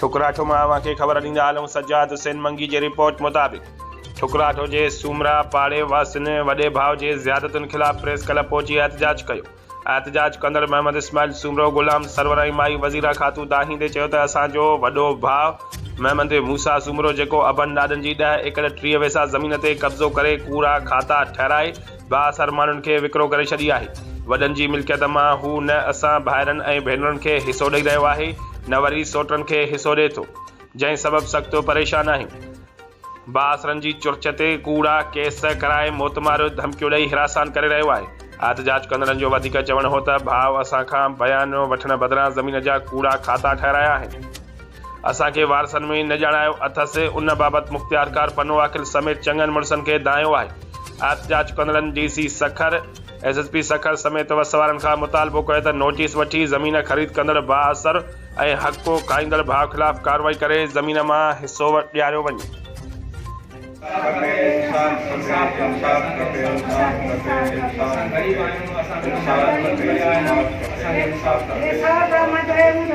ٺڪراٺو مان اوهان کي خبر ڏيندا هلون سجاد حسين منگي جي رپورٽ مطابق ٺڪراٺو جي سومرا پاڙي واسين وڏي ڀاء جي زيادتين خلاف پريس ڪلب پهچي احتجاج ڪيو. احتجاج ڪندڙ محمد اسماعيل سومرو، غلام سرور ۽ مائي وزيرا خاتون دانهيندي چيو ته اسان جو وڏو ڀاء محمد موسيٰ سومرو جيڪو ابن ڏاڏن جي ڏهه ايڪڙ 30 ويساهه زمين تي قبضو ڪري ڪوڙا کاتا ٺهرائي بااثر ماڻهن کي وڪرو ڪري ڇڏي آهي. وڏن جي ملڪيت مان هو نه اسان ڀائرن ۽ ڀينرن کي حصو ڏئي رهيو آهي نه وري سوٽن کي حصو ڏئي ٿو جنهن سبب سخت پريشان آهيون. بااثرن جي چرچ تي ڪوڙا ڪيس ڪرائي موتمار ڌمڪيون ڏئي هراسان ڪري رهيو آهي. احتجاج ڪندڙن جو وڌيڪ چوڻ هو ته ڀاء اسان کان بيان وٺڻ بدران زمين جا ڪوڙا کاتا ٺهرايا آهن. اسان کي وارثن ۾ نه ڄاڻايو اٿس، ان بابت مختيارڪار پنوعاقل سميت چڱن مڙسن کي دانهيو آهي. احتجاج ڪندڙن D C Sukkur, S S P Sukkur سميت وس وارن کان مطالبو ڪيو ته نوٽيس وٺي زمين خريد ڪندڙ بااثر ۽ حق کائيندڙ ڀاء خلاف ڪارروائي ڪري زمين مان حصو ڏياريو وڃي. کپي انصاف کپي انصاف کپي انصاف کپي انصاف کپي انصاف کپي انصاف کپي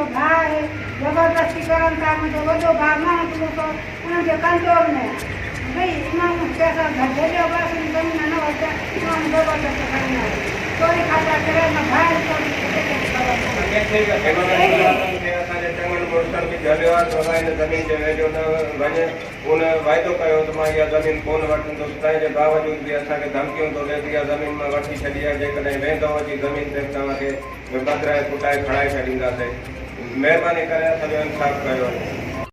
انهن کي اسان جي چڱن مڙسن به جهليو آهي ته بابا هن زمين جي ويجهو نه وڃ. ان واعدو ڪيو ته مان اها زمين ڪونه وٺندس، تنهن جي باوجود به اسان کي ڌمڪيون ٿو ڏئي ته اها زمين مان وٺي ڇڏي آهي، جيڪڏهن ويندؤ اچي زمين تي به توهان کي پڌرائي پٽائي کڻائي ڇڏينداسين. مهرباني ڪري اسان جو انصاف ڪيو وڃي.